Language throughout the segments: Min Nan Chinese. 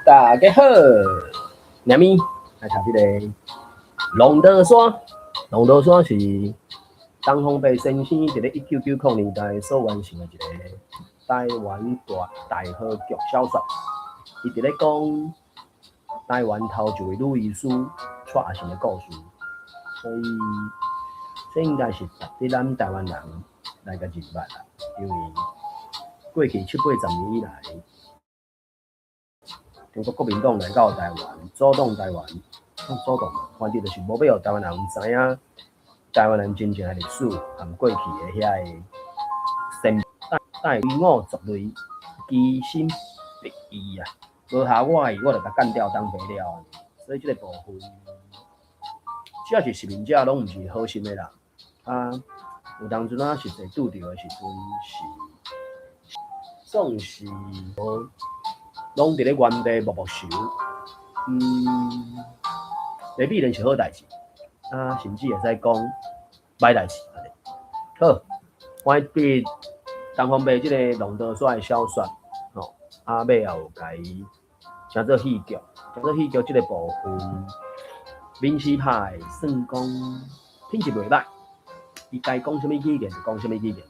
大家好，娘咪來讀這个《浪淘沙》。浪淘沙是東方白先生佇咧1990年代所完成的一個台灣大大河劇小說。伊佇咧講台灣頭一位女醫師蔡阿信的故事，所以這應該是值得咱台灣人來共認捌啦，因為過去七八十年以來，中國國民黨來到台灣，阻擋台灣，阻擋嘛，反正就是無欲予台灣人知影台灣人真正的歷史和過去的遐个先帶五族類其心必異啊！無合我意，我就共幹掉當肥料。所以這个部分，只要是殖民者，攏毋是好心的人。啊，有當陣啊，實際拄著的時陣是，總是攏佇咧原地默默想。袂必然是好代誌，啊，甚至會使講歹代誌。好，我對東方白這个浪淘沙的小說，吼，啊，尾也有共伊寫做戲劇，寫做戲劇這个部分，敏司拍的算講品質袂歹，伊該講啥物語言就講啥物語言。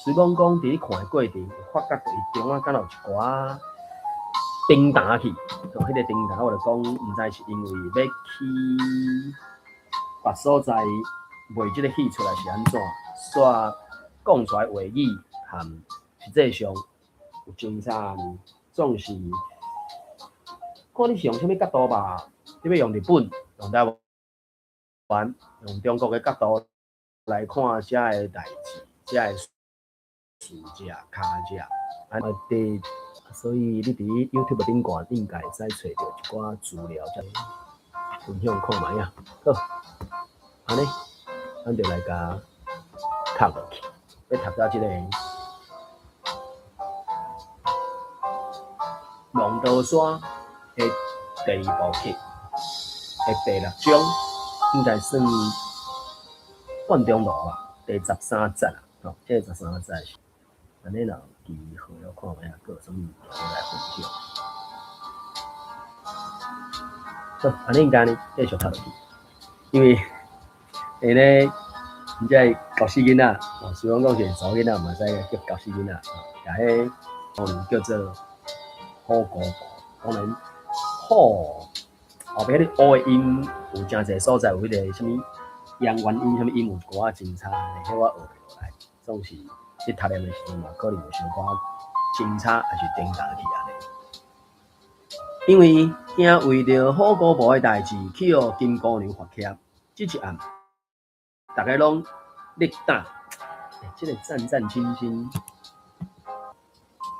雖罔講佇咧看的過程，有發覺著伊中間敢若有一寡停頓去，哦，彼个停頓我就講，毋知是因為欲去別所在賣這个戲出來是按怎，煞講出來話語和實際上有真差呢，總是看你是用啥物角度吧，你欲用日本、用台灣、用中國的角度來看遮个代誌，遮个事跡、跤跡，啊，佇所以你佇 YouTube 頂懸應該會使揣著一寡資料，才分享看覓啊。好，按呢，咱就來共讀落去，欲讀到這个浪淘沙的第二部曲的第六章，應該算半中路吧，第13節啊，吼，這个13節是按呢，若有機會我看覓啊，閣有啥物物件來分享。好，按呢應該呢繼續讀落去，因為下咧，阮這个猴死囡仔，哦，雖然講是查某囡仔，嘛會使叫猴死囡仔，吼，共彼個叫做虎姑婆，當然虎後壁彼个烏的音有誠濟所在有彼个啥物陽元音，啥物音有一寡真差，彼我學袂落來，總是你讀念的時陣嘛，可能有小可真差，抑是顛倒去按呢。因為驚為著虎姑婆的代誌去予金姑娘罰站，這一暗，逐家攏咧膽，欸，這个戰戰兢兢，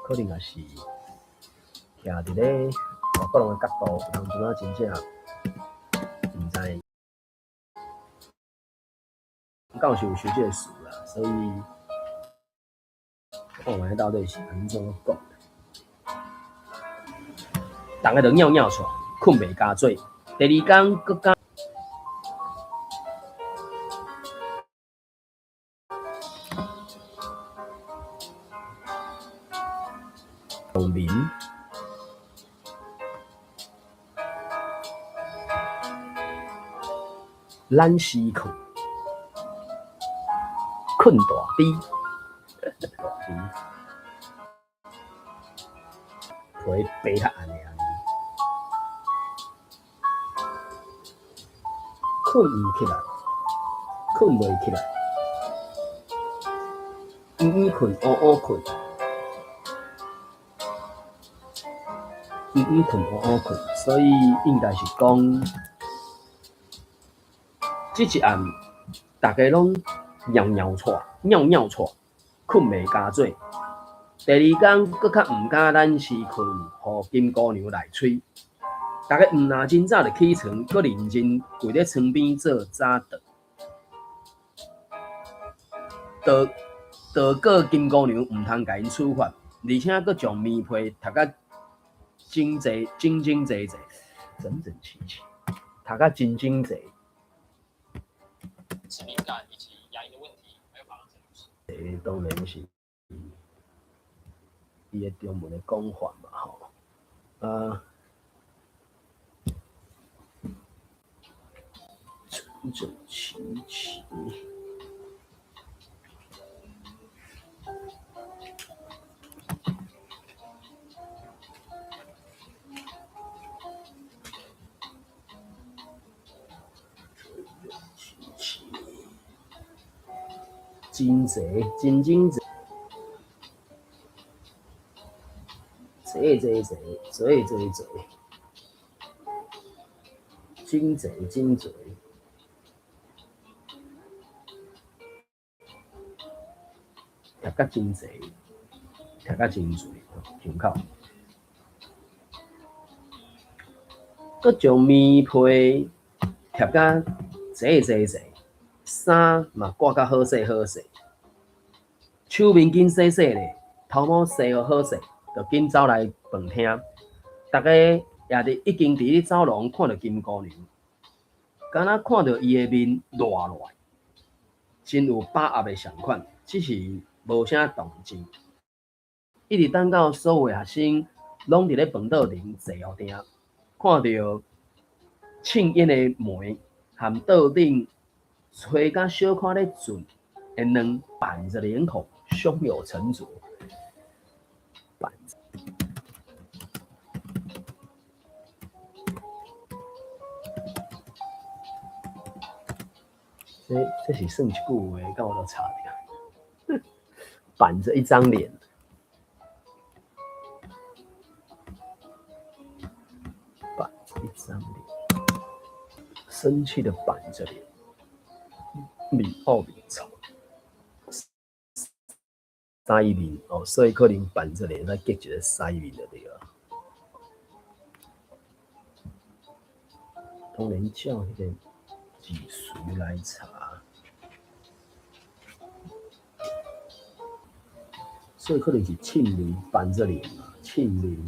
可能也是徛佇咧外國人的角度，有當陣仔真正毋知，敢有是有收這个詞啦，所以看覓到底是按怎講。逐家都尿尿出來，睏袂加做。第二工閣加農民，懶死睏，睏大豬，皮白較暗的按呢，睏毋起來，睏袂起來，圓圓睏，烏烏睏，圓圓睏，烏烏睏，所以應該是講，這一暗，逐家攏尿尿掣，尿尿掣，睏袂加做。第二工，閣較毋敢懶時睏，予金姑娘來催。逐家毋若真早就起床，閣認真跪佇床邊做早禱。禱禱告金姑娘毋通共𪜶處罰，而且閣將棉被疊甲整齊、整整齊齊、整整齊齊，疊甲真整齊。是敏感以及牙齦的問題，還有琺瑯質。這當然是伊的中文的講法嘛，吼。整整齊齊。真濟，真真濟，濟濟濟，濟濟濟，真濟真濟，貼甲真濟，貼甲真濟，胸口。閣將棉被貼甲濟濟濟，衫嘛掛甲好勢好勢，手面緊洗洗咧，頭毛梳予好勢，就緊走來飯廳。逐家也佇已經佇咧走廊看著金姑娘，敢若看著伊的面熱落來，真有把握的仝款，只是無啥動靜。一直等到所有的學生攏佇咧飯桌頂坐予定，看著凊煙的糜含桌頂吹甲小可咧轉的卵，板著臉孔，胸有成竹。板這這是算一句話，敢有都查著？板著一張臉，板著一張臉，生氣的板著臉，面惡面臭，西面哦，所以可能板著臉，咱結一個西面就對了。當然照彼個字詞來查，所以可能是凊面板著臉嘛，凊面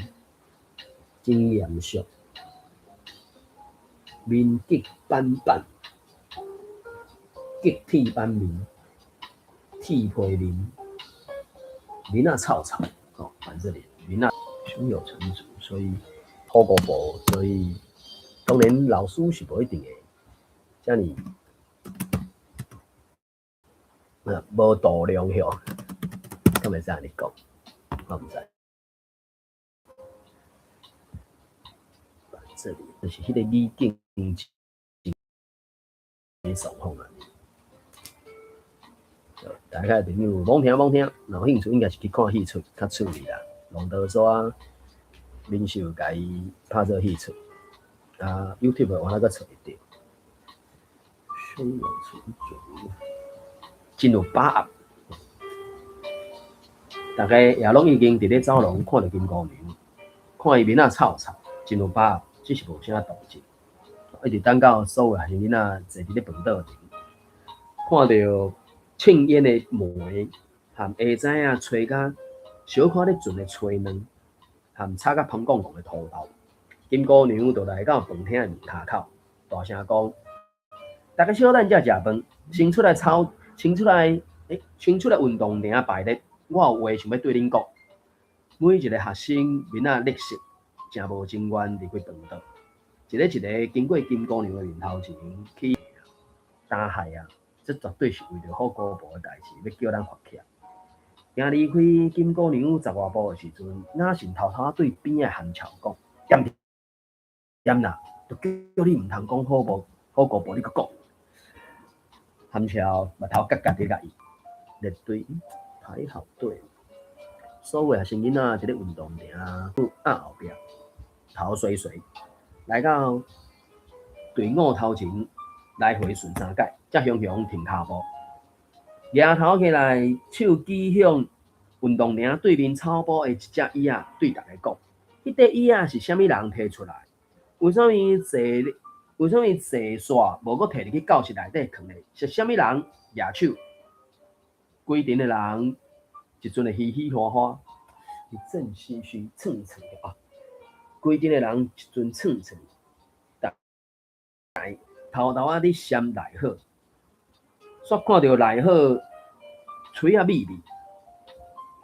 真嚴肅，面極板板，極鐵板面，鐵皮面，面仔臭臭，哦，板著臉，面仔胸有成竹，所以好五步，所以當然老師是無一定會遮爾無度量吼，敢會使按呢講？我毋知。這裡就是彼個語境真爽況啊！大家朋友罔聽罔聽，若有興趣應該是去看戲出較趣味啦。龍德山民秀共伊拍做戲出，啊，YouTube 我那閣揣會著。胸有成竹，真有把握。逐家也攏已經佇咧走廊看著金姑娘，看伊面仔臭臭，真有把握，只是無啥動靜。一直等到所有學生囡仔坐佇咧飯桌頂，看著凊煙的糜含下知影吹甲小可咧陣的炊卵，含炒甲香摃摃的土豆，金姑娘就來到飯廳的門跤口，大聲講：逐家小等才食飯，先出來操，先出來，先出來運動場排列。我有話想欲對恁講。每一個學生面仔綠色，誠無情願離開飯桌，一个一个經過金姑娘的面頭前去擔害啊！這絕對是為著好姑婆的代誌，欲叫咱罰起來。行離開金姑娘十外步的時陣，雅神偷偷對邊仔韓喬講：恬恬啦，就叫你毋通講好無好姑婆，你閣講。韓喬目頭角角佇共伊列隊排好隊，所有學生囡仔佇咧運動場仔後壁頭垂垂，來到隊伍頭前來回巡三擺，才雄雄停跤步，舉頭起來，手指向運動場對面草埔的一隻椅仔，對逐家講：彼塊椅仔是啥物人提出來？為啥物坐？為啥物坐煞無閣提入去教室內底囥咧？是啥物人舉手？規陣的人一陣會嘻嘻哈哈，一陣噓噓蹭蹭啊！規陣的人一陣蹭蹭，偷偷仔佇閃賴好，煞看著賴好喙仔覕覕，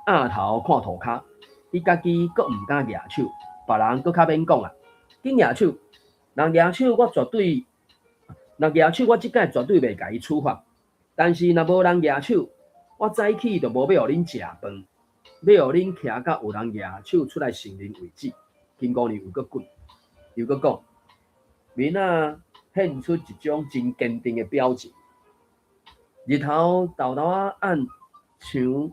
額頭看塗跤，伊家己閣毋敢舉手，別人閣較免講啊。緊舉手，若舉手我絕對，若舉手我這擺絕對袂共伊處罰。但是若無人舉手，我早起就無欲予恁食飯，欲予恁徛到有人舉手出來承認為止。金姑娘又閣滾，又閣講，面仔現出一種真堅定的表情。日頭沓沓仔按牆，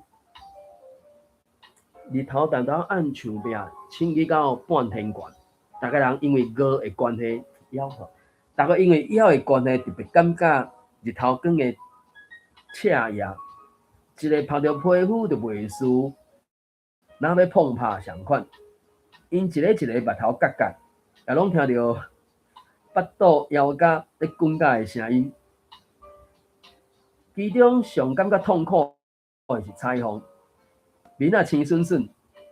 日頭沓沓仔按牆壁，升去到半天懸。逐个人因為餓的關係，枵吼，逐个因為枵的關係，特別感覺日頭光的刺額，一个曝著皮膚就袂輸，若欲碰拍仝款。𪜶一个一个目頭角角，也攏聽著腹肚腰胛咧滾甲的聲音。其中上感覺痛苦的是彩鳳，面仔青筍筍，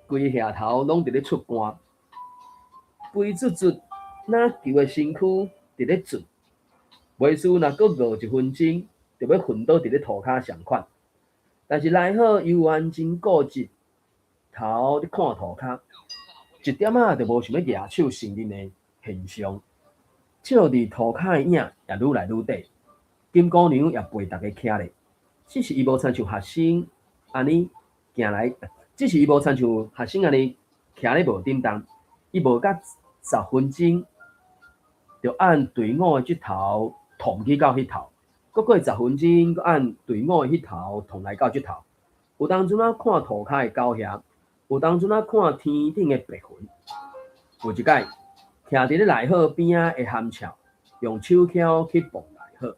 規額頭攏佇咧出汗，肥嘟嘟若球的身軀佇咧轉，袂輸若閣餓一分鐘，就欲昏倒佇咧塗跤仝款。但是奈何猶原真固執，頭咧看塗跤，一點仔就無想欲舉手承認的現象。照佇塗跤的影也愈來愈短，金姑娘也陪逐家徛咧，只是伊無親像學生按呢行來，只是伊無親像學生按呢徛咧無振動，伊無甲10分鐘，就按隊伍的這頭捅去到彼頭，閣過十分鐘，閣按隊伍的彼頭捅來到這頭。有當陣仔看塗跤的狗蟻，有當陣仔看天頂的白雲。有一擺，徛佇咧內號邊仔的含笑，用手梢去碰內號，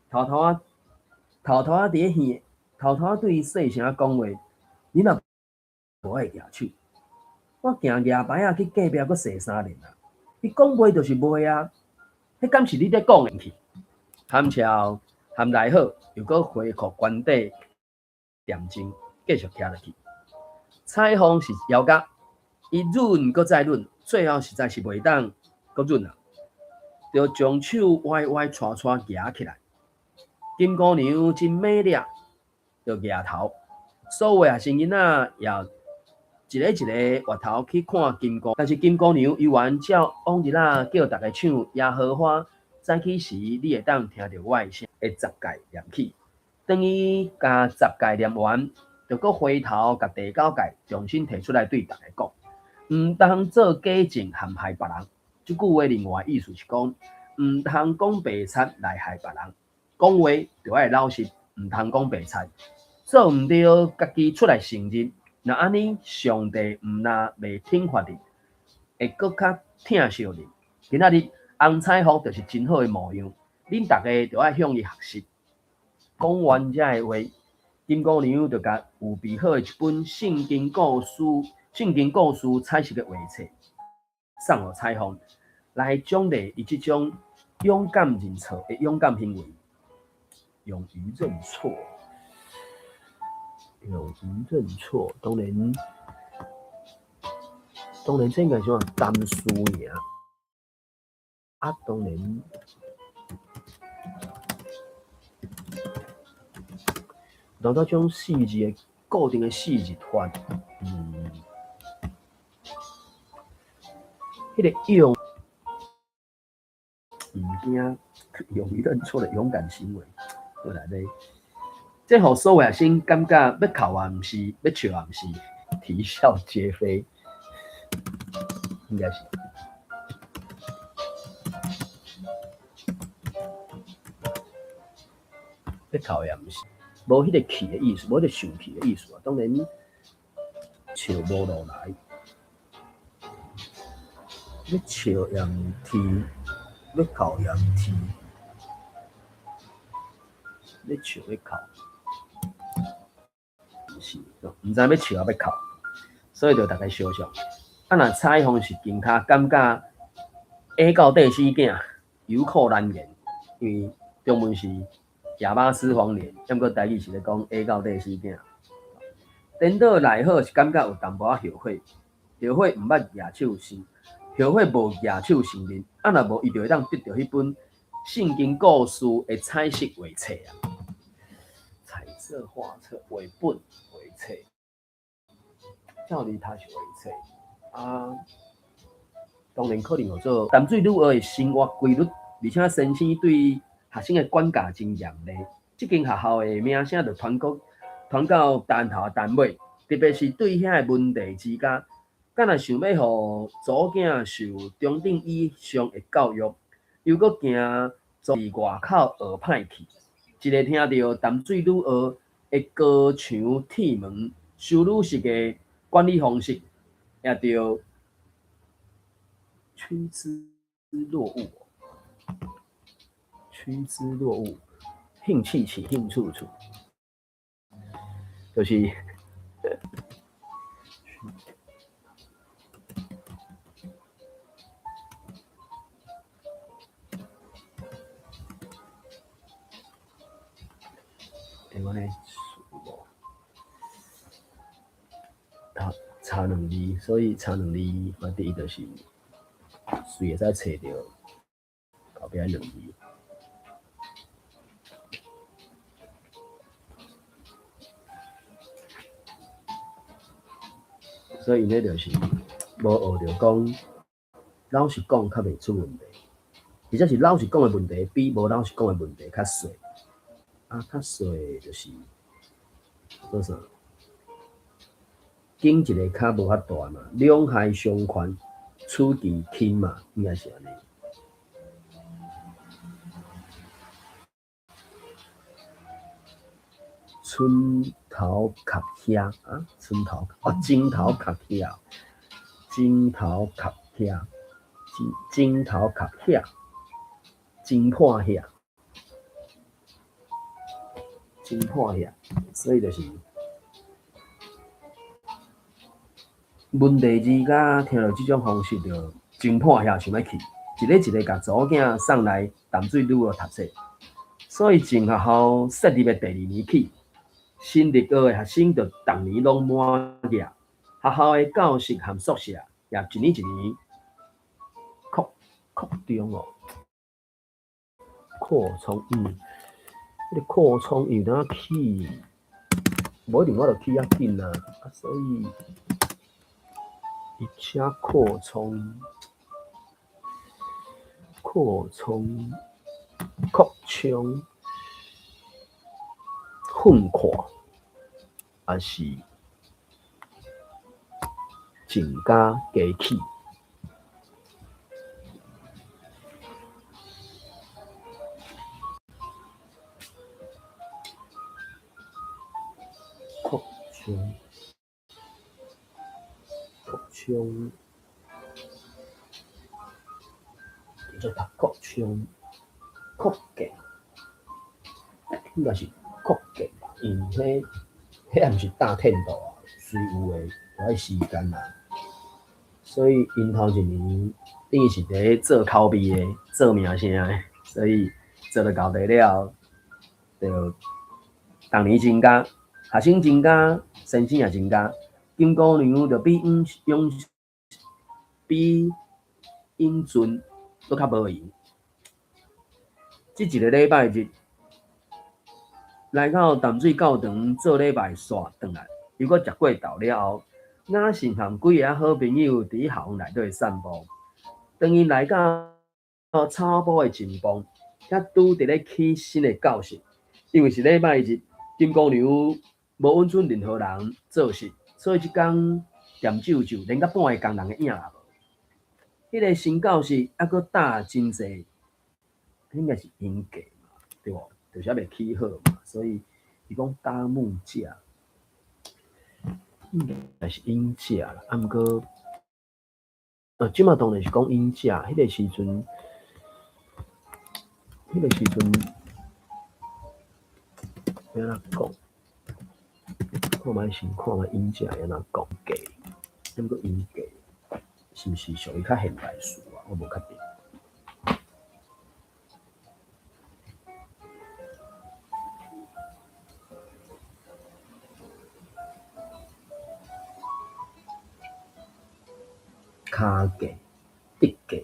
偷偷仔，偷偷仔佇咧耳，偷偷仔對伊細聲講話：你若無愛舉手，我行舉牌仔去隔壁閣踅三輪啊！伊講袂就是袂啊，彼敢是你咧講的去？含笑含內號，又閣恢復原底恬靜，繼續徛落去。彩鳳是枵甲，伊忍閣再忍，最後實在是袂當閣忍啊，就將手歪歪斜斜舉起來。金姑娘真猛烈，就舉頭，所有學生囡仔也一个一个回頭去看金姑，但是金姑娘猶原照往日仔叫逐家唱《耶和華》，早起時你會當聽著我的聲，的十誡念起。當伊共十誡念完，就閣回頭共第九誡重新提出來對逐家講：毋通做假證陷害別人。這句話另外意思是講，毋通講白賊來害別人，講話就愛老實，毋通講白賊。做毋對，家己出來承認。若按呢，上帝毋但袂懲罰你，會閣較疼惜你。今仔日洪彩鳳就是真好的模樣，恁逐家就愛向伊學習。講完這个話，金姑娘就共預備好的一本聖經故事、聖經故事彩色的畫冊送予彩鳳，來獎勵伊這種勇敢認錯的勇敢行為。勇於認錯，勇於認錯，當然，當然這應該是講擔輸贏。啊，當然，當作種四字的固定的四字法，彼个勇，毋驚，勇於認錯的勇敢行為，好來咧，這予所有學生感覺欲哭也毋是，欲笑也毋是，啼笑皆非，應該是。欲哭也毋是，無彼个氣的意思，無彼个生氣的意思啊。當然，笑無落來，欲笑也毋啼，欲哭也毋啼，欲笑欲哭，毋是，毋知欲笑抑欲哭，所以就逐家相像。啊，若彩鳳是近跤感覺下到地死囝，有苦難言，因為中文是啞巴吃黃連，毋過台語是咧講下到底死囝。顛倒內好是感覺有淡薄仔後悔，後悔毋捌舉手承，後悔無舉手承認，啊若無伊就會當得著彼本聖經故事的彩色畫冊啊。彩色畫冊、畫本、畫冊，照理它是畫冊啊。當然可能號做淡水女學的生活規律，而且先生對學生的管教真嚴厲。這間學校的名聲就傳國傳到單頭單尾，特別是對遐的門第之家，敢若想欲予查某囝受中等以上的教育，猶閣驚佇外口學歹去。一个聽著淡水女學的高牆鐵門，修女式的管理方式，也著趨之若鶩，趨之若鶩，興趣起興趣處，就是。欸，我咧差兩字，所以差兩字，反正伊就是隨會使揣著後壁兩字。所以𪜶咧就是無學著講，老實講較袂出問題，或者是老實講的問題比無老實講的問題較細。啊，較細就是做啥？揀一个較無遐大嘛，兩害相權取其輕嘛，應該是按呢。春頭殼遐啊，春頭哦，枕頭殼遐，枕頭殼遐，枕頭殼遐，真破遐，真破遐，所以就是問題之家聽著這種方式就真破遐想欲去，一個一個共查某囝送來淡水女學讀冊，所以從學校設立的第二年起，新入學的學生就逐年攏滿額，學校的教室和宿舍也一年一年擴擴張哦，擴充，彼个擴充有當起，無一定我著起較緊啊，啊所以伊寫擴充、擴充、擴充、訓課，抑是增加加起。擴充、擴充，叫做讀擴充、擴建，應該是擴建吧？因為彼彼也毋是搭天道啊，隨有的，愛時間啊。所以𪜶頭一年等於是佇咧做口碑的、做名聲的，所以做了到底了後，就逐年增加，學生增加，先生也增加。金姑娘就比永永比永俊閣較無閒。這一个禮拜日來到淡水教堂做禮拜煞轉來，猶閣食過晝了後，雅信和幾个好朋友佇校園內底散步。當𪜶來到草埔的前方，遐拄佇咧起新的教室。因為是禮拜日，金姑娘無允准任何人做事，所以這工恬靜靜，連甲半个工人的影也無。彼个新教室猶閣搭真濟，應該是鷹架嘛，對無？就是猶未起好嘛，所以伊講搭木架，應該是鷹架啦。啊，毋過，這馬當然是講鷹架，彼个時陣，彼个時陣欲按怎講？看覓先看覓鷹架會按怎講架？毋過鷹架是毋是屬於較現代詞啊？我無確定。跤架、竹架、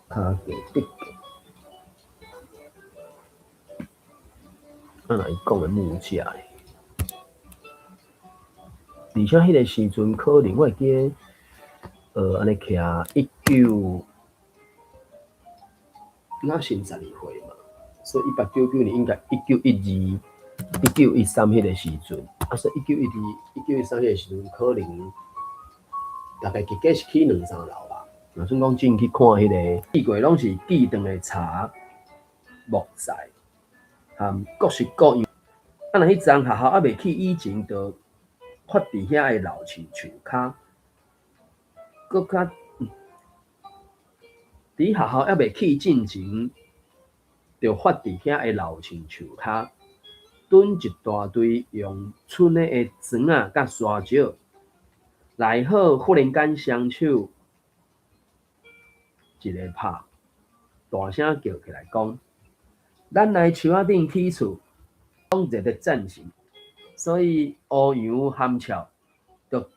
跤架、竹架。啊，若伊講的木架咧，而且彼个時陣可能我會記得，按呢徛一九，若新12歲嘛，所以1899年應該1912、1913彼個時陣，啊，所以1912、1913彼個時陣可能大概結果是起兩三樓吧。若算講進去看彼個，四季攏是寄轉的柴、木材，含各式各樣。啊，若彼陣學校猶未起以前，就發佇遐的老樹樹跤，閣較佇學校猶未起進前，就發佇遐的老樹樹跤，囤一大堆用村的磚仔佮沙石，來好忽然間雙手一个拍，大聲叫起來講：咱來樹仔頂起厝，講熱烈贊成。所以烏楊含笑，就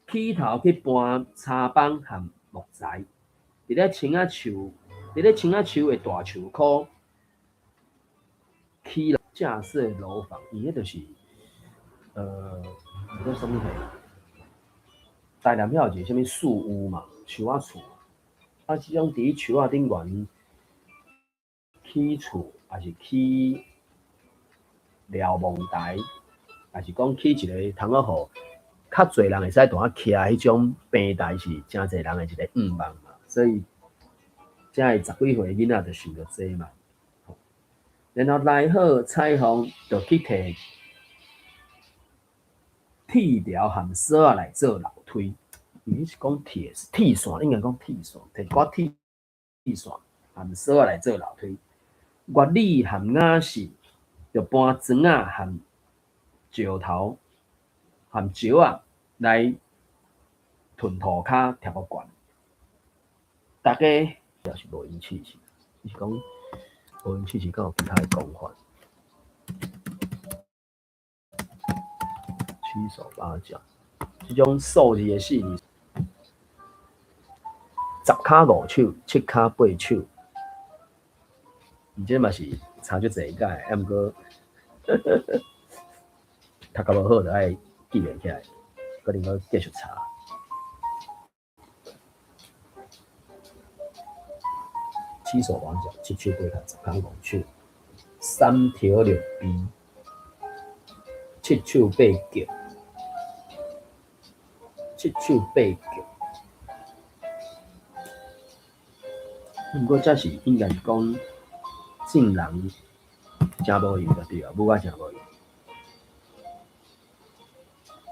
起頭去搬柴枋和木材，佇咧青仔樹的大樹箍起架設樓房，伊彼就是，彼啥物貨？台南遐有一個啥物樹屋嘛，樹仔厝，啊，這種佇樹仔頂懸起厝，抑是起瞭望台，抑是講起一个通好予較濟人會使蹛徛彼種平台，是誠濟人的一個願望嘛。所以，遮的十幾歲囡仔就想著這嘛。然後來好彩鳳就去提鐵條和索仔來做樓梯。伊是講鐵鐵線，應該講鐵線，提一寡鐵線和索仔來做樓梯。月里和雅士就搬磚仔和石頭和石仔來囤塗跤疊予懸。逐家也是無閒試試，伊是講無閒試試，敢有其他的講法？七手八腳，這種數字的四字，十跤五手，七跤八手，伊這嘛是差足濟屆，啊毋過讀甲無好，就愛記袂起來，可能閣繼續查。七手八腳，七手八腳，十跤五手，三條六臂，七手八腳，七手八腳。毋過這是應該是講正人誠無閒就對啊，母仔誠無閒。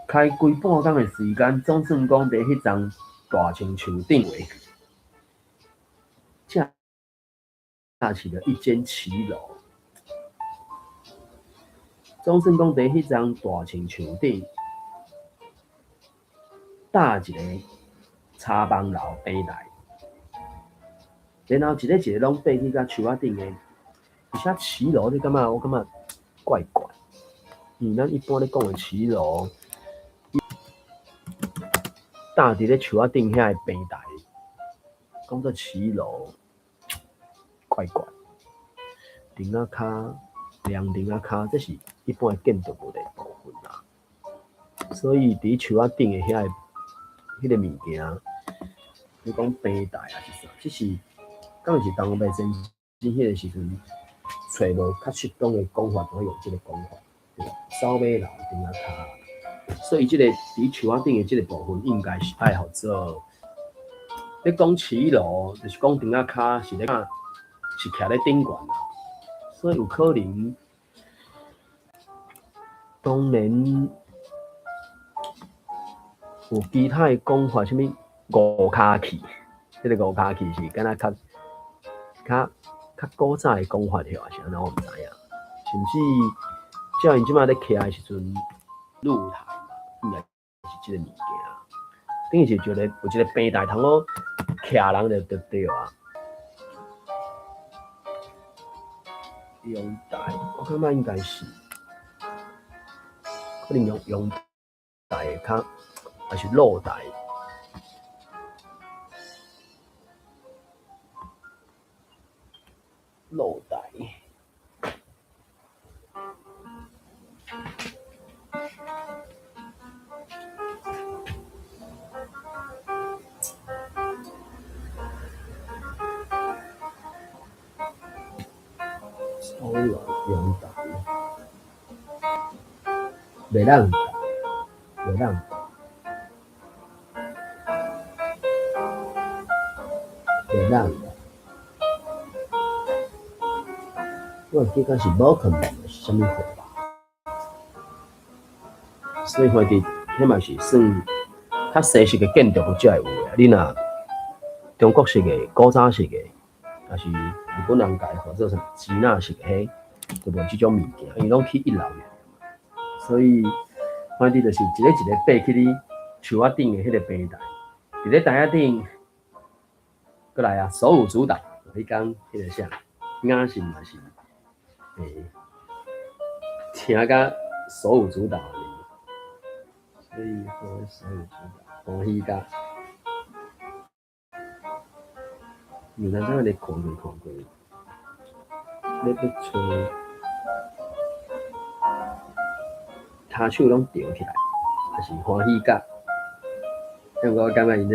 開規半工的時間，總算講佇彼叢大青樹頂下，架起了一間騎樓。總算講佇彼叢大青樹頂搭一個柴房樓平台，然後一个一個攏爬去甲樹仔頂的，而且騎樓你感覺我感覺怪怪，因為咱一般咧講的騎樓，搭佇咧樹仔頂遐的平台，講做騎樓，怪怪。釘仔跤，涼釘仔跤，這是一般的建築物的部分啦。所以佇樹仔頂的遐个彼個物件，你講平台抑是啥？這是敢是東方先生彼個時陣揣無較適當的講法，就用這個講法，對吧？掃尾樓釘仔跤，所以這個佇樹仔頂的這個部分，應該是愛予做。咧講騎樓，就是講釘仔跤是咧講是徛咧頂懸啦，所以有可能，當然有其他的講法，啥物五跤起，這个五跤起是敢若較較較古早的講法，抑是按怎我毋知影。甚至照𪜶這擺咧徛的時陣，露台嘛，應該是這个物件。等於是一個有一個平台通好徛人就對啊。陽台，我感覺應該是，可能用陽台的較，抑是露台。露台。欧陽勇大，袂当，袂当，袂当。我會記得是無可能是啥物貨吧？所以反正彼嘛是算較西式的建築物才會有的。你若中國式的、古早式的，抑是日本人共伊號做啥支那式的，彼就無這種物件，因為攏起一樓爾。所以反正就是一个一个爬去你樹仔頂的彼個平台，佇咧台仔頂，閣來啊，手舞足蹈。彼工彼個啥，雅信嘛是，聽甲手舞足蹈按呢。所以說手舞足蹈，歡喜甲，有當陣咧看過看過，咧欲揣，跤手攏著起來，也是歡喜甲。毋過我感覺𪜶這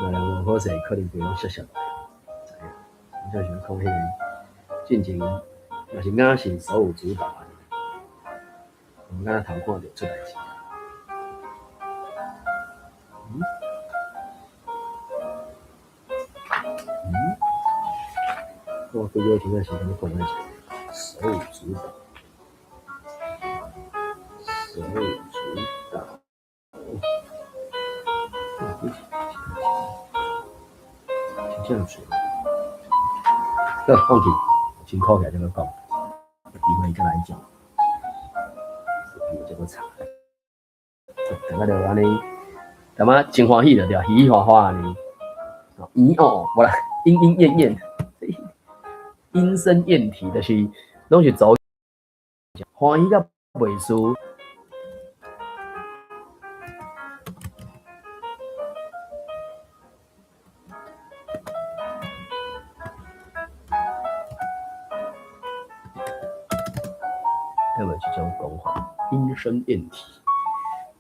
若人無好勢，可能規攏瀉瀉來，知影？我才想講彼個進前嘛是雅信手舞足蹈按呢，我敢若頭看著出代誌。嗯？嗯？我幾個聽仔時陣咧看啥手舞足蹈，手舞足蹈。真正濟。好，放棄，先考起來再閣講，有機會再來講，有機會再閣查。大家就按呢，感覺真歡喜著對，嘻嘻哈哈按呢。咦哦，無啦，鶯鶯燕燕，鶯聲燕啼，就是攏是做歡喜甲袂輸。有無這種講法？鶯聲燕啼，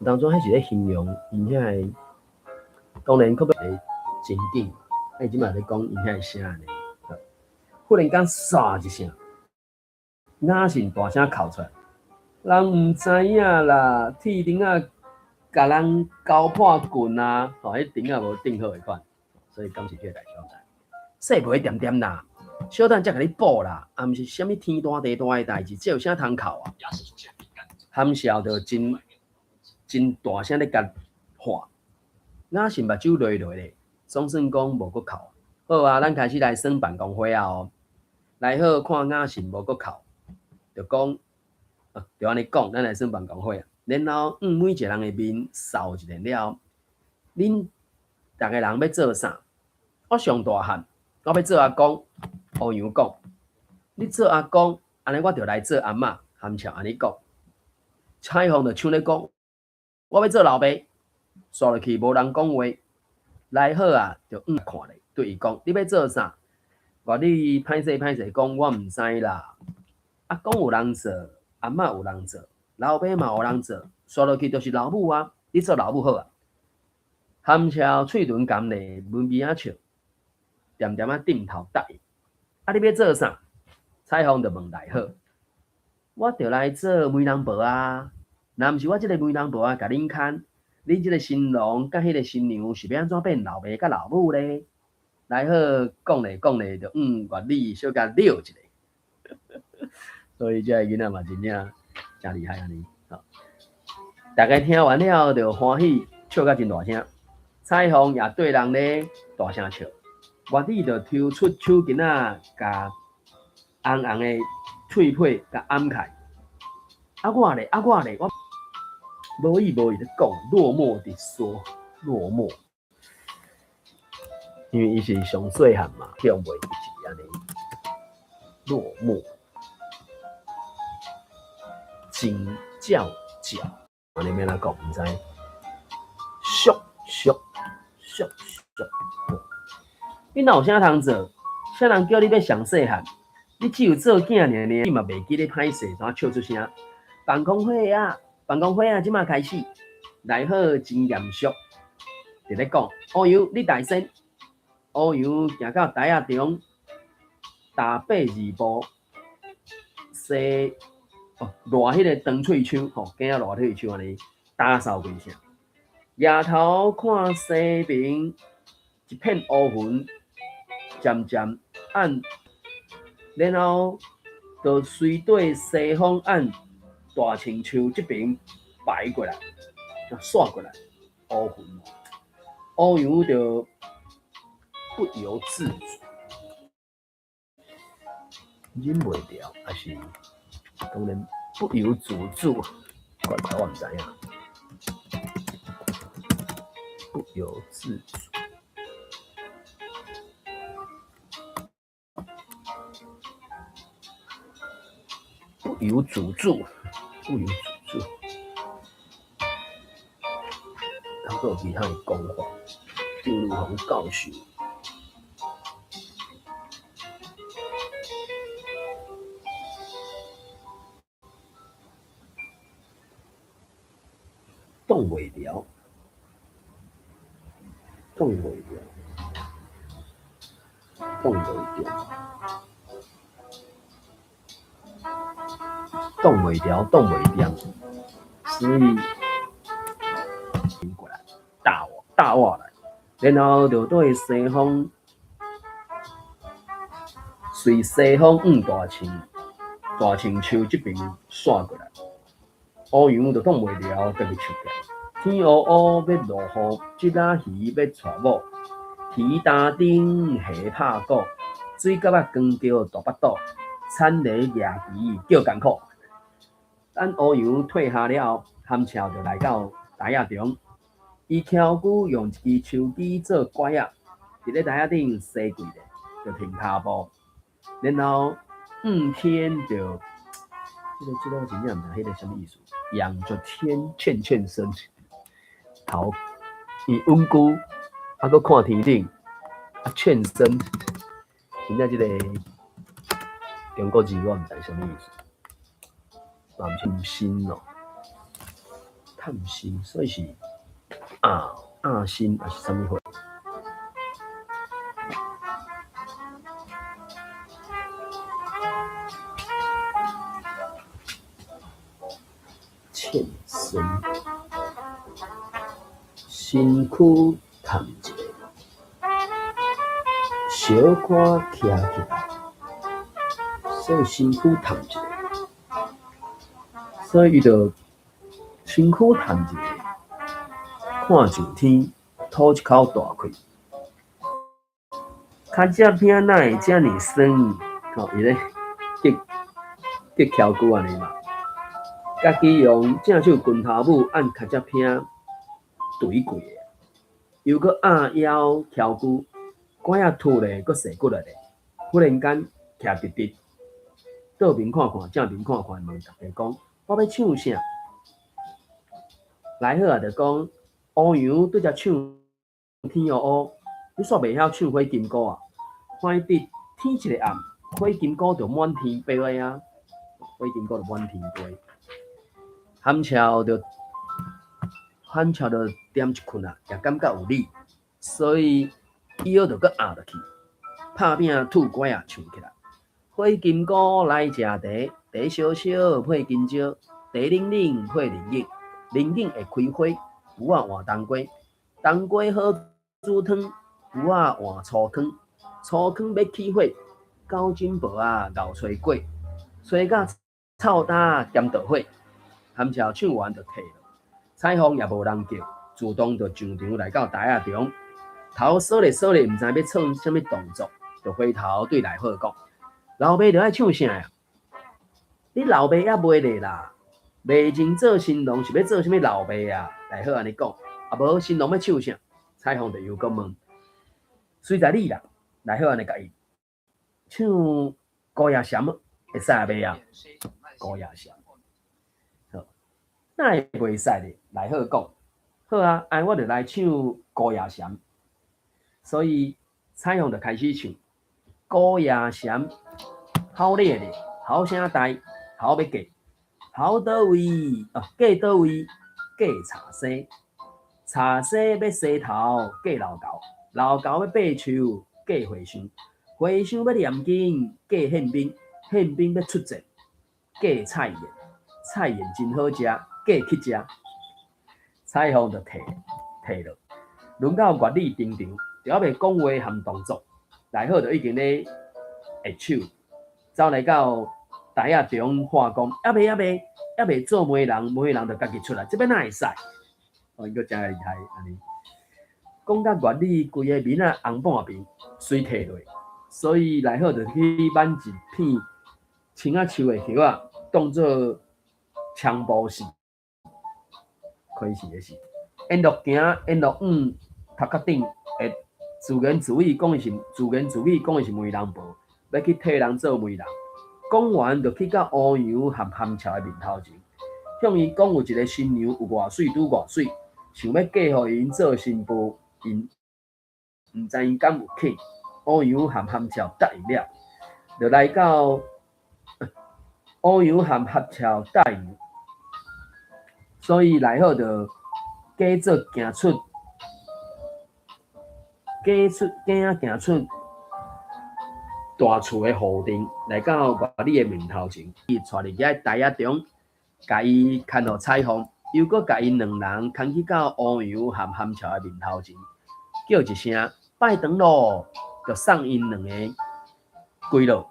當初彼是咧形容𪜶遐个，當然較欲情景，啊伊這擺咧講𪜶遐个聲按呢。忽然間唰一聲，雅信大聲哭出來，人毋知影啦，鐵釘仔共人勾破棍啊！吼，彼釘仔無釘好的款，所以敢是這個代誌我毋知。說袂恬恬啦，小等才共你補啦，啊，毋是啥物天大地大的代誌，這有啥通哭啊？含笑就真真大聲咧共喊，雅信目睭落落咧，總算講無閣哭。好啊，咱開始來耍辦公會啊哦。來好看雅信無閣哭，就講，就按呢講，咱來耍辦公會啊。然後，每一個人的面掃一遍了後，恁逐個人欲做啥？我上大漢，我欲做阿公。烏陽講，你做阿公，按呢我就來做阿嬤。含笑按呢講，彩鳳就搶咧講，我欲做老爸。煞落去無人講話，來好啊，就看咧，對伊講，你欲做啥？外你歹勢歹勢講，我毋知啦。阿公有人做，阿嬤有人做，老爸嘛有人做，煞落去就是老母啊。你做老母好啊。含笑喙唇含咧，微微仔笑，恬恬仔點頭答應。啊，你欲做啥？彩鳳就問來好，我就來做媒人婆啊。若毋是我這個媒人婆啊，共恁牽，恁這個新郎佮彼個新娘是欲按怎變老爸佮老母咧？來好講咧講咧，就粵語小共撩一下。所以這个囡仔嘛真正誠厲害按呢。大家聽完了就歡喜，笑甲真大聲。彩鳳也對人咧大聲笑，粵語就抽出手巾仔，共紅紅的喙皮共掩開。啊我咧，啊我咧，我無意無意咧講，落寞地說，落寞。因為伊是上細漢嘛，向袂記一按呢，落寞，真照照，按呢欲按怎講？毋知，俗俗俗俗，你若有啥通做？啥人叫你欲上細漢？你只有做囝爾爾，你嘛袂記咧歹勢，怎笑出聲？辦公會啊，辦公會啊，這馬開始，來好真嚴肅，佇咧講，烏陽你大先。烏陽行到台仔中，踏八二步，西哦，賴彼個長喙手吼，囝仔賴喙手按呢打掃規聲。抬頭看西邊一片烏雲，漸漸暗，然後就隨綴西風按大青樹這邊排過來，煞過來烏雲，烏陽就不由自主，忍袂牢，抑是當然不由自主，怪怪我毋知影。不由自主，不由自主，不由自主。還閣有其他的講法，張如洪教授。擋袂牢，擋袂牢，擋袂牢，擋袂牢，擋袂牢，所以過來，大我大我來，然後就對西方，隨西方向大青大青樹這邊煞過來。烏陽就擋袂牢，特別笑起來。天烏烏欲落雨，這仔魚欲娶某，魚擔頂蝦拍鼓，水蛤仔光叫大腹肚，田螺举旗叫艱苦。等烏陽退下了後，含笑就來到台仔中，伊蹺龜用一支樹枝做拐仔，佇咧台仔頂踅跪咧，就停跤步，然後向天就。這個真正毋知彼個啥物意思，仰著天欠欠身，頭伊穩龜，啊閣看天頂，啊欠身，真正這個中國字我毋知啥物意思，嘛毋是心哦，探心，所以是鴨鴨心抑是啥物貨？欠身，身軀探一下，小可徛起來，所以身軀探一下，所以伊就身軀探一下，看上天，吐一口大氣。跤脊餅哪會遮爾酸？吼，伊咧激激蹺龜按呢嘛。家己用正手拳頭母按跤脊餅捶過，又閣按腰蹺龜，拐仔吐咧，閣踅骨力咧。忽然間徛直直，倒面看看，正面看看，問大家講：我欲唱啥？來好啊，就講烏陽拄才唱天烏烏，你煞袂曉唱火金姑啊？歡喜得天一个暗，火金姑就滿天飛啊！火金姑就滿天飛。含笑就含笑就踮一困啊，也感覺有理，所以伊後就閣壓落去，拍餅吐拐仔唱起來。火金姑來食茶，茶燒燒配金蕉，茶冷冷配龍眼，龍眼會開花，龜仔換冬瓜，冬瓜好煮湯，龜仔換粗糠，粗糠欲起火，九斤薄仔𠢕炊粿，炊甲臭焦兼著火。含笑唱完就退落，彩鳳也無人叫，自動就上場來到台仔中，頭踅咧踅咧，毋知欲創啥物動作，就回頭對賴好講：老爸著愛唱啥呀？你老爸猶袂咧啦，袂認做新郎是欲做啥物老爸啊？賴好按呢講，啊無新郎欲唱啥？彩鳳就又閣問：隨在你啦，賴好按呢共伊唱孤夜禪會使袂啊？孤夜禪。哪會袂使咧？賴好講，好啊，按呢我就來唱孤夜禪。所以彩鳳就開始唱孤夜禪，好咧咧，好聲大，好欲嫁，好佗位哦，嫁佗位，嫁柴西，柴西欲洗頭，嫁老猴，老猴欲爬樹，嫁和尚，和尚欲念經，嫁憲兵，憲兵欲出戰，嫁菜燕，菜燕真好食，嫁去食。彩鳳就退退落，輪到月女登場，就猶未講話含動作，來好就已經咧握手，走來到台仔中喊講：猶未猶未，猶未做媒人，媒人就家己出來，這欲哪會使？哦，伊閣誠厲害，按呢。講甲月女規個面仔紅半邊，隨退落，所以來好就去挽一片青仔樹的葉仔，當做槍步死，開始的是，緣路行，緣路往頭殼頂，會自言自語講伊是自言自語講伊是媒人婆，欲去替人做媒人。講完就去到烏陽含含俏的面頭前，向伊講有一个新娘有偌媠拄偌媠，想欲嫁予𪜶做新婦，𪜶毋知𪜶敢有肯。烏陽含含俏答應了，就來到烏陽含含俏答應，所以來好就假做行出，假出假仔行出大厝的戶頂，來到月女的面頭前，伊帶入去台仔中，共伊牽予彩鳳，又閣共𪜶兩人牽去到烏陽含含俏的面頭前，叫一聲拜堂囉，就送𪜶兩个歸落，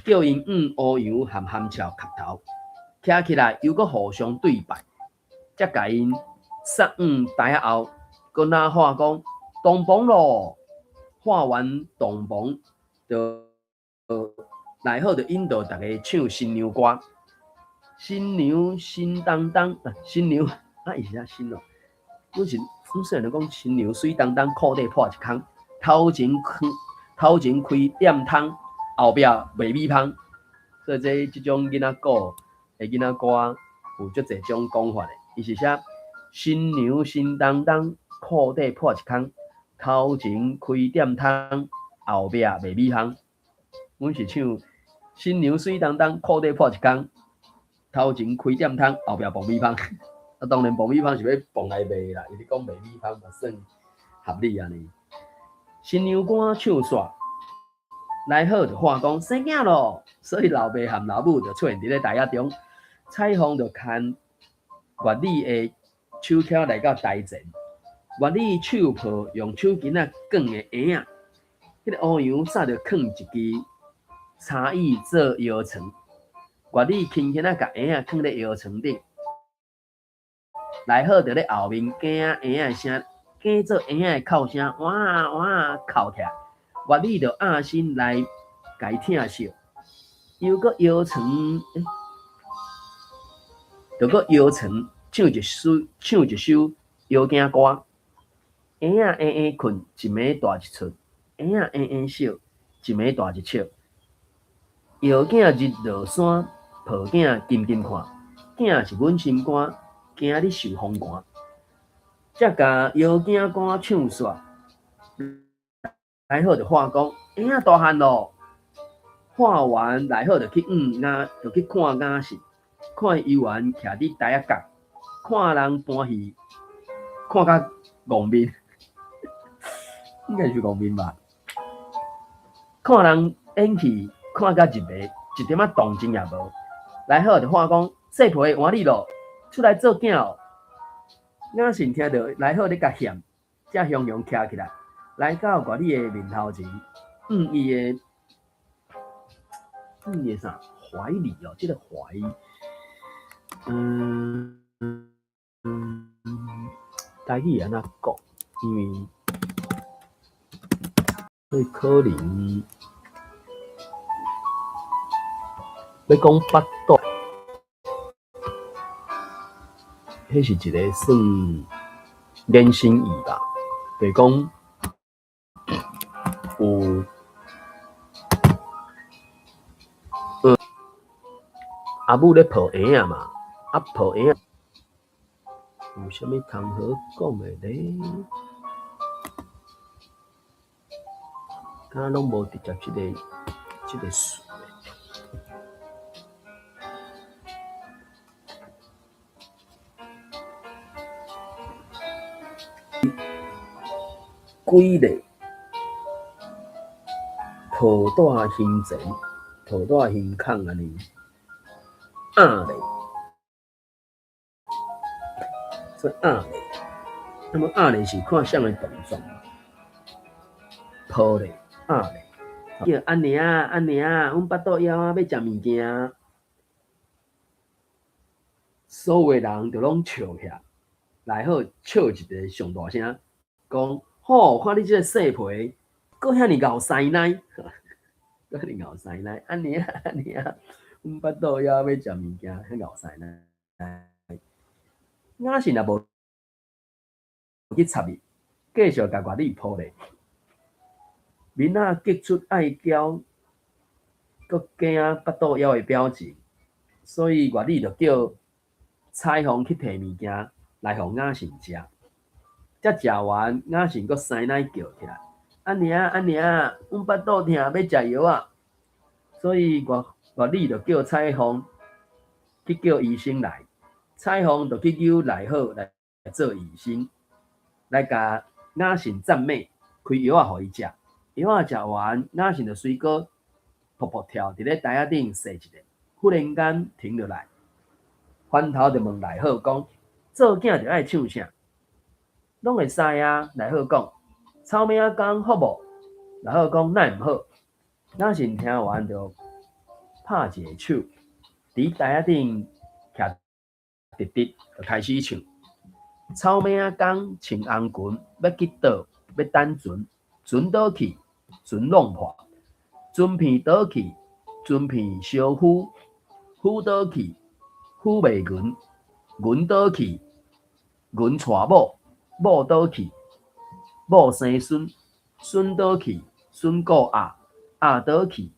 叫𪜶向烏陽含含俏磕頭，徛起來又閣互相對拜，才共𪜶送往台仔後，閣若喊講洞房囉，喊完洞房就來好就引導逐家唱新娘歌，新娘新當當，啊新娘啊伊是啥新哦？阮是阮雖然講新娘媠當當，褲底破一空，頭前開頭前開店窗，後壁賣米芳，所以這這種囡仔故的囡仔歌有足濟種講法的。伊是寫新娘新當當，褲底破一空，頭前開店窗，後壁賣米芳。阮是唱新娘媠當當，褲底破一空，頭前開店窗，後壁爆米芳。啊，當然爆米芳是欲磅來賣啦，伊咧講賣米芳嘛算合理按呢。新娘歌唱煞，來好就喊講生囝囉，所以老爸含老母就出現佇咧台仔中，彩鳳就牽月女的手牽來到台前，月女手抱用手巾仔捲的嬰仔，彼個烏陽早就囥一支柴椅做搖床，月女輕輕仔共嬰仔囥咧搖床頂，來好就咧後面驚嬰仔的聲，假做嬰仔的哭聲，哇哇哭起來，月女就壓身來共伊疼惜，又閣搖床，欸，就閣搖床唱一首唱一首搖囝歌，嬰仔嬰嬰睏，一暝大一出，嬰仔嬰嬰笑，一暝大一笑。搖囝日落山，抱囝金金看，囝是阮心肝，驚你受風寒。才共搖囝歌唱煞，來好就喊講，嬰仔大漢囉，喊完來好就去向雅，就去看雅信，看伊猶原徛佇台仔角，看人搬戲，看甲戇面，應該是戇面吧？看人演戲，看甲入迷，一點仔動靜也無。來好就喊講，細皮的換你囉，出來做囝哦。雅信聽著來好咧共嫌，才雄雄徛起來，來到月女的面頭前，向伊的向伊的啥懷裡哦，這個懷，台語會按怎講？因為所以可能欲講腹肚，彼是一个算衍生義吧，就是講有，阿母咧抱嬰仔嘛，啊抱嬰仔有啥物通好講的咧？敢攏無直接這個詞。幾个抱帶胸前，抱帶胸口按呢。鴨咧，所以鴨咧，那麼鴨咧是看啥个動作？抱咧，鴨咧，叫阿娘阿娘，阮腹肚枵啊，欲食物件。所有人就攏笑起來，來好笑一个上大聲，講：吼，看你這个細皮，閣遐爾𠢕師奶，閣遐爾𠢕師奶，阿娘阿娘，阮腹肚枵欲食物件，遐𠢕師奶。雅信也無去插伊，繼續共月女抱咧。面仔激出愛嬌，閣驚腹肚枵的表情，所以月女就叫彩鳳去提物件來予雅信食。才食完，雅信閣師奶叫起來：阿娘阿娘，阮腹肚疼，欲食藥仔。所以月月女就叫彩鳳去叫醫生來。彩鳳就去揪賴好來做醫生，來共雅信讚美，開藥仔予伊食。藥仔食完，雅信就隨閣噗噗跳，佇咧台仔頂踅一下，忽然間停落來，翻頭就問賴好講：做囝著愛唱啥？攏會使啊。賴好講：草尾仔工好無？賴好講：哪會毋好？雅信聽完就拍一个手，佇台仔頂徛直直，就開始唱：草尾仔工穿紅裙，欲去倒，欲等船，船倒去，船弄破，船片倒去，船片燒烌，烌倒去，烌袂銀，銀倒去，銀娶某，某倒去，某生孫，孫倒去，孫顧鴨，鴨倒去，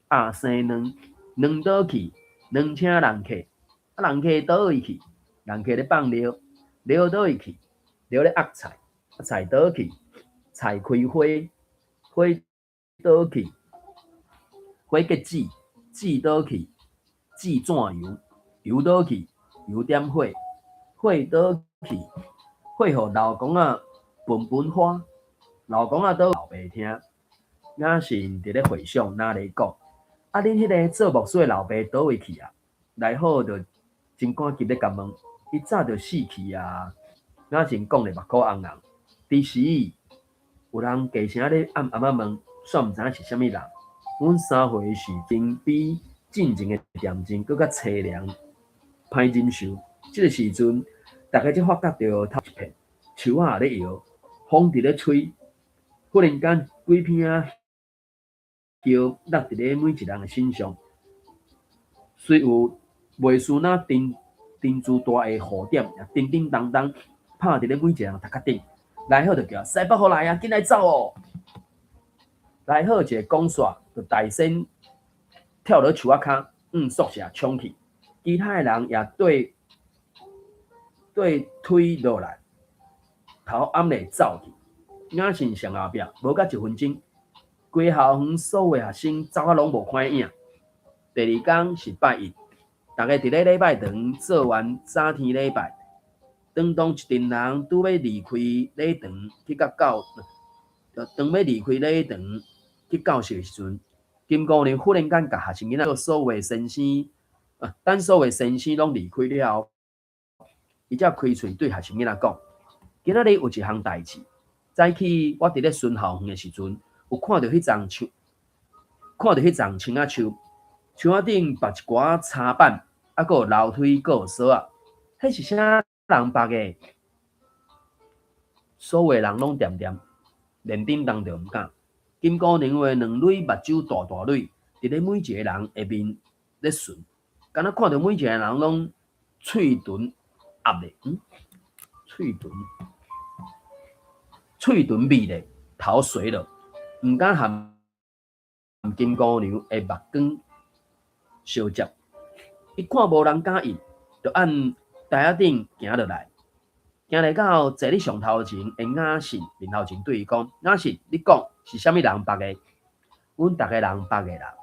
鴨生卵，卵倒去，卵請人客，啊人客佗位去？人客咧放尿，尿佗位去？尿咧壓菜，啊菜倒去？菜開花，花倒去？花結籽，籽倒去？籽轉油，油倒去？油點火，火倒去？火予老公仔盆盆花，老公仔倒老爸聽。雅信佇咧回想，若咧講，啊恁彼个做牧師的老爸佗位去啊？賴好就真趕急咧共問，伊早就死去啊！雅信講咧目箍紅紅。彼時有人低聲咧暗暗仔問，煞毋知影是啥物人。阮三歲時陣比進前的恬靜閣較淒涼，歹忍受。這个時陣，大家才發覺著頭一片，樹仔咧搖，風佇咧吹，忽然間幾片仔葉落佇咧每一人的身上，雖有袂輸那珍珍珠大的雨點，也叮叮當當拍佇咧每一個人頭殼頂。來好就叫西北雨來啊，緊來走哦！來好一个講煞，就大聲跳落樹仔跤，向宿舍衝去。其他的人也對對推落來，頭掩咧走去。雅信上後壁，無甲一分鐘，規校園所有學生走啊攏無看影。第二工是拜一，逐家佇咧禮拜堂做完早天禮拜，當當一陣人拄欲離開禮堂去佮教，當欲離開禮堂去教室的時陣，金姑娘忽然間共學生囡仔所有先生，啊，等所有先生攏離開了後，伊才開喙對學生囡仔講：今仔日有一項代誌。早起我佇咧巡校園的時陣，有看著彼叢樹，看著彼叢青仔樹，樹仔頂縛一寡柴板，啊，閣有樓梯，閣有鎖仔，彼是啥人縛的？所有人攏恬恬，連叮當就毋敢。金姑娘的兩蕊目睭大大蕊，佇咧每一个人的面咧巡，敢若看著每一個人攏喙唇壓咧，喙唇。喙唇覕咧，頭垂落，毋敢和金姑娘的目光相接。伊看無人敢應，就按台仔頂行落來，行來到坐咧上頭前的雅信面頭前，對伊講：雅信，你講是啥物人縛的？阮逐家人縛的啦。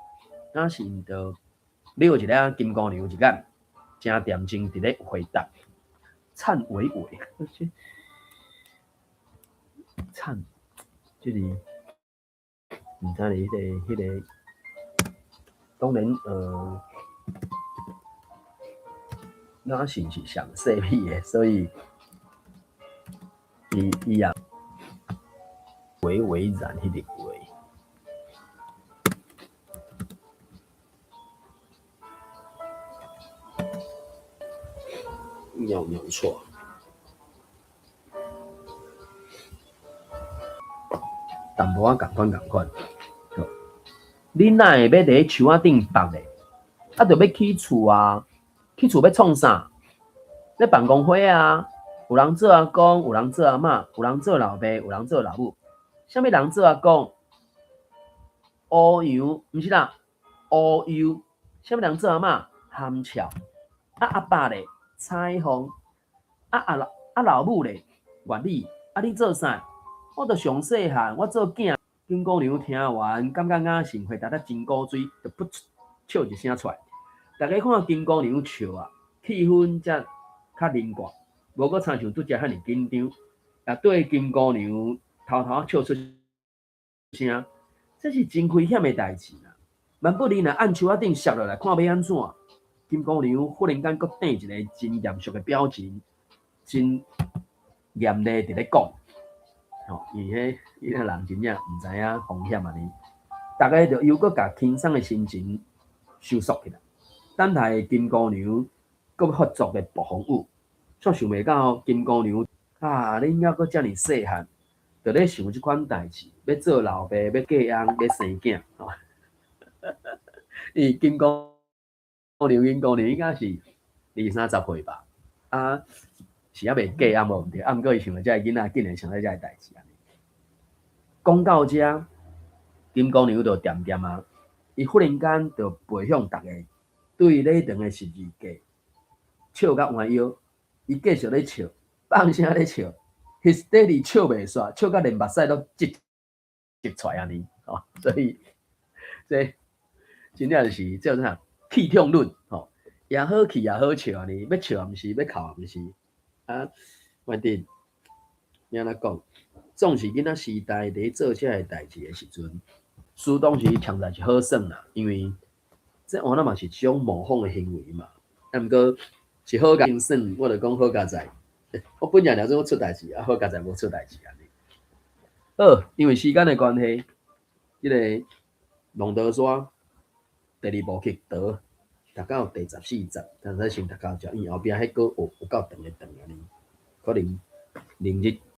雅信就瞟一下金姑娘一眼，誠恬靜佇咧回答：燦偉偉。燦，這裡毋知是彼個，當然雅信是上細美的，所以伊伊也維維然彼個話。有沒有錯？淡薄仔仝款仝款。你哪會欲佇樹仔頂放咧？啊，著欲起厝啊！起厝欲創啥？咧辦公會啊！有人做阿公，有人做阿嬤，有人做老爸，有人做老母。啥物人做阿公？烏羊，毋是啦，烏油。啥物人做阿嬤？含俏。啊阿爸咧？彩鳳。啊阿老啊老母咧？月美。啊你做啥？我著上細漢，我做囝。金姑娘聽完，感覺雅信回答得真古錐，就噗笑一聲出來。逐家看金姑娘笑啊，氣氛才較凝固，無閣親像拄才遐爾緊張。也對金姑娘偷偷笑出聲，這是真危險的代誌啦。萬不利若按樹仔頂摔落來，看欲按怎？金姑娘忽然間閣變一個真嚴肅的表情，真嚴厲佇咧講。吼，伊彼伊個人真正毋知影風險按呢，逐家就猶閣共輕鬆的心情收束起來，等待金姑娘閣發作的暴風雨。煞想袂到金姑娘啊，恁猶閣遮爾細漢，就咧想這款代誌，欲做老爸，欲嫁翁，欲生囝，吼。伊金姑娘，金姑娘應該是二三十歲吧？啊，是猶未嫁翁無毋對，啊，毋過伊想著這个囡仔竟然想著這个代誌按呢。講到遮，金姑娘就恬恬啊，伊忽然間就背向逐家，對禮堂的十字架笑甲彎腰，伊繼續咧笑，放聲咧笑，hysteric 笑袂煞，笑甲連目屎攏擠擠出來按呢，吼，所以這真正是這叫啥？氣痛論，吼，也好氣也好笑按呢，欲笑也毋是，欲哭也毋是，啊，反正欲按怎講？總是囡仔時代佇做這个代誌的時陣，輸當時強在是好耍啦，因為這換來嘛是一種模仿的行為嘛。啊，毋過是好佳耍，我就講好佳哉。我本來想說我出代誌，啊好佳哉無出代誌按呢。好，因為時間的關係，這个龍德山第二部曲讀讀到第14集，咱先讀到遮，因為後壁彼閣有有夠長的長按呢，可能明日。